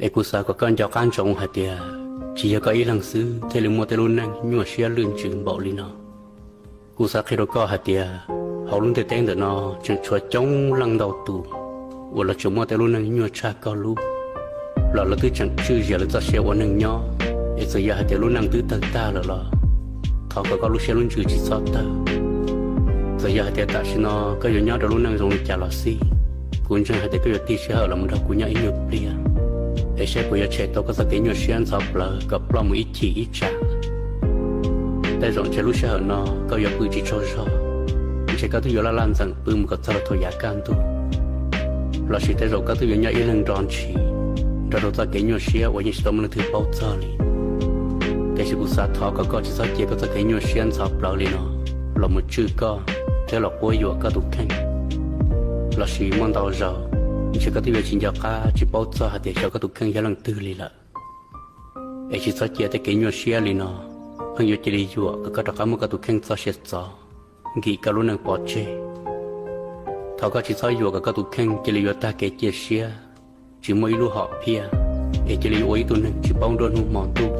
Es kuv xav kom koj nco qab ntsoov hais tias tsis yog koj ib leeg xwb thiaj li muaj tej lub neej nyuaj siab lwj ntsws npaum li no. Kuv xav qhia rau koj hais tias hauv lub ntiaj teb ntawm no tseem tshuav coob leej ntau tus uas lawv tseem muaj tej lub neej nyuaj tshaj koj lub, los lawv twb tseem tswj zias lawv txoj sia ua neeg nyob. Es txawm yog hais tias lub neej twb tawg tag lawm los thov kom koj lub siab lub ntsws tsis txhob tawg. Txawm yog hais tias tam sim no koj yuav nyob rau lub neej zoo li cas los xij, kuv ntseeg hais tias koj yuav tig sij hawm los mus nrog kuv nyob ib nyuag pliag, es saib puas yuav tshem tau koj txoj kev nyuaj siab ntxhov plawv kom ploj mus ib chim ib tsam. Tej zaum ntshe lub sij hawm no koj yuav pw tsis tsaug zog, ntshe koj twb yuav laj laj ntxeem pw mus kom txog rau thaum yav kaj ntug, lossis tej zaum koj twb yuav nyob ib leeg nro ntshis nrog rau txoj kev nyuaj siab uas yeej tsis tau muaj leej twg paub txog li. Tiam sis kuv xav thov kom koj tsis txhob cia koj txoj kev nyuaj siab ntxhov plawv li no los mus tswj koj thiab los quab yuam koj tus kheej. Lossis muaj ntau zaus ntshe koj twb yuav tsis nco qab tsis paub txog hais tias xyov koj tus kheej yog leej twg li lawm. Es tsis txhob cia tej kev nyuaj siab li no pheej yuav cia li yuam kom koj rov qab muab koj tus kheej txoj sia txov, nkim koj lub neej pov tseg. Thov koj tsis txhob yuam kom koj tus kheej cia li yuav tag kev cia siab, tsis muaj ib lub hom phiaj, es cia li ua ib tug neeg tsis paub nruab hnub hmo ntuj.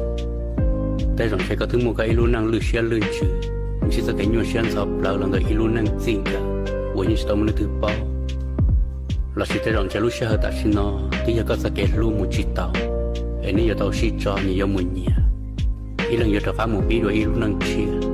Tej zaum ntshe koj twb muaj koj ib lub neej lwj siab lwj ntsws, ntsib txoj kev nyuaj siab ntxhov plawv los ntawm ib lub neej txij nkawm uas yeej tsis tau muaj leej twg paub. Lossis tej zaum ntshe lub sij hawm tam sim no twb yog koj txoj kev hlub mus tsis taus, es neb yuav tau sib tso nyias yuav mus nyias, ib leeg yuav rov qab mus pib dua ib lub neej tshiab.